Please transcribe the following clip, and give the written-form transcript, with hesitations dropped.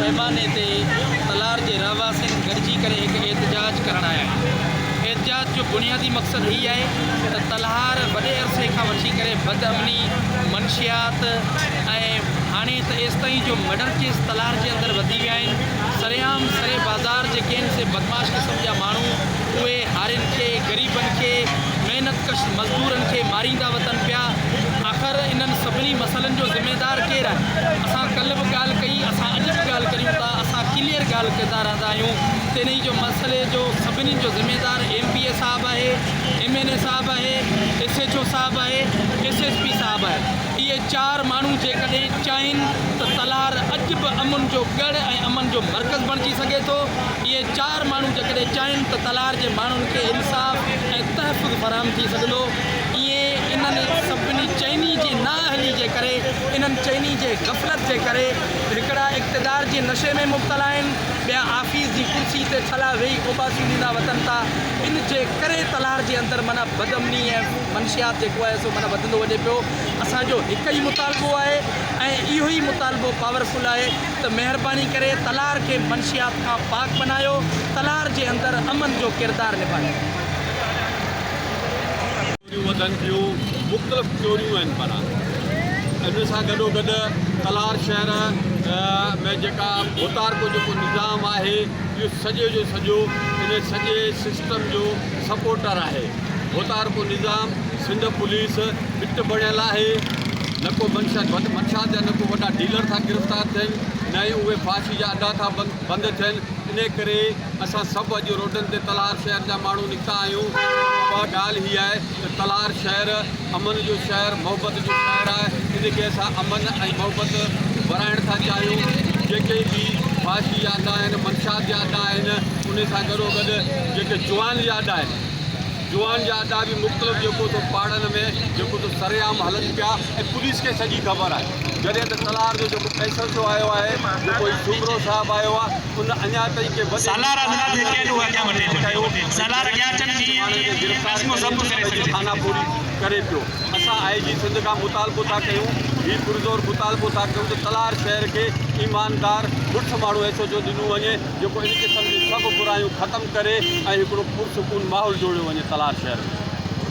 پيماني تي تلار جي رهواسين گڏجي ڪري هڪ احتجاج ڪرڻ آيا آهن. احتجاج جو بنيادي مقصد هي آهي ته تلهار وڏي عرصي کان وٺي ڪري بدامني، منشيات ۽ هاڻي ته ايستائين جو مرڊر ڪيس تلهار جي اندر وڌي ويا آهن. سرعام سري بازار جيڪي آهن سي بدمعاش قسم جا ماڻهو اهي هارين کي، غريبن کي، محنت ڪش مزدورن کي ماريندا وتن پيا. آخر انهن سڀني مسئلن جو ذميدار ڪير آهي؟ اسان ڪلهه به ڳالهه ڪئي، اسان اڄ به ڳالهه ڪريون ٿا، اسان ڪليئر ڳالهه ڪندا رهندا آهيون ته انهي جو مسئلي جو سڀني جو ذميدار ايم پي اي صاحب آهي، ايم اين اي صاحب آهي، ايس ايڇ او صاحب آهي، ايس ايس پي صاحب آهي. اهي چار ماڻهو جيڪڏهن چاهين ته تلهار اڄ به امن جو ڳڙهه ۽ امن جو مرڪز بڻجي سگهي ٿو. اهي چار ماڻهو جيڪڏهن چاهين ته تلهار جي ماڻهن کي انصاف ۽ تحفظ فراهم ٿي سگهندو. ائين انهن سڀني چئني جي نااهلي جي ڪري، انهن چئني جي غفلت جي ڪري هڪڙا اقتدار جي نشي ۾ مبتلا آهن، ٻيا آفيس جي ڪرسي تي ٺلها ويهي اوٻاسيون ڏيندا وتن ٿا. ان جي ڪري تلهار جي اندر معنيٰ بدامني ۽ منشيات جيڪو آهي سو معنيٰ وڌندو وڃي پيو. اسان جو هڪ ئي مطالبو آهي ۽ اهو ئي مطالبو پاورفل آهي ته مهرباني ڪري تلهار کي منشيات کان پاڪ بنايو، تلهار جي اندر امن جو ڪردار نڀايو. چوريون وڌن ٿيون، مختلف چوريون آهن پر ان سان گڏو گڏ تلهار شهر ۾ جيڪا ڀوتارڪو جيڪو نظام آهي اهو سڄو جو سڄو ان سڄي سسٽم جو سپورٽر آهي ڀوتارڪو نظام سنڌ پوليس ٻٽ بڻيل آهي نه ڪو منشا منشات جا نه ڪو وڏا ڊيلر ٿا گرفتار ٿين نه ئي اهي فحاشي جا اڏا ٿا بند ٿين انهي ڪري اسان سڀ اڄ روڊن تي تلهار شهر جا ماڻهو نڪتا آهيون. اها ڳالهه هي آهي ته تلهار شهر امن جو شهر، محبت جو شهر آهي، ان کي اسان امن ۽ محبت ورائڻ ٿا چاهيون. جيڪي به فحاشي جا اڏا آهن، منشيات جا اڏا آهن، انهي سان گڏوگڏ جيڪي جوان جا اڏا آهن، جوان جا اڏا به مختلف جيڪو سو پاڙن ۾ جيڪو سو سرعام هلن پيا ۽ پوليس کي سڄي خبر آهي. جڏهن ته تلهار جو جيڪو ايس ايڇ او آيو آهي، جيڪو هي سومرو صاحب آيو آهي، ان اڃا تائين ڪنهن وڏي سالار حضرات جيڪي آهن اهي اڳيان وڌي ڪيو اچن. سالار اڳيان اچن جيئن ماڻهن کي گرفتار فيصلو ڪري ضبط ڪري پنهنجي سگهجي. خانه پوري ڪري پيو. اسان آء جي سنڌ کان مطالبو ٿا ڪيون، هي پرزور مطالبو ٿا ڪيون ته تلهار شهر کي ايماندار مڙس ماڻهو ايس ايڇ او ڏنو وڃي جيڪو ان قسم جون سڀ برايون ختم ڪري ۽ هڪڙو پرسڪون ماحول جوڙيو وڃي تلهار شهر ۾.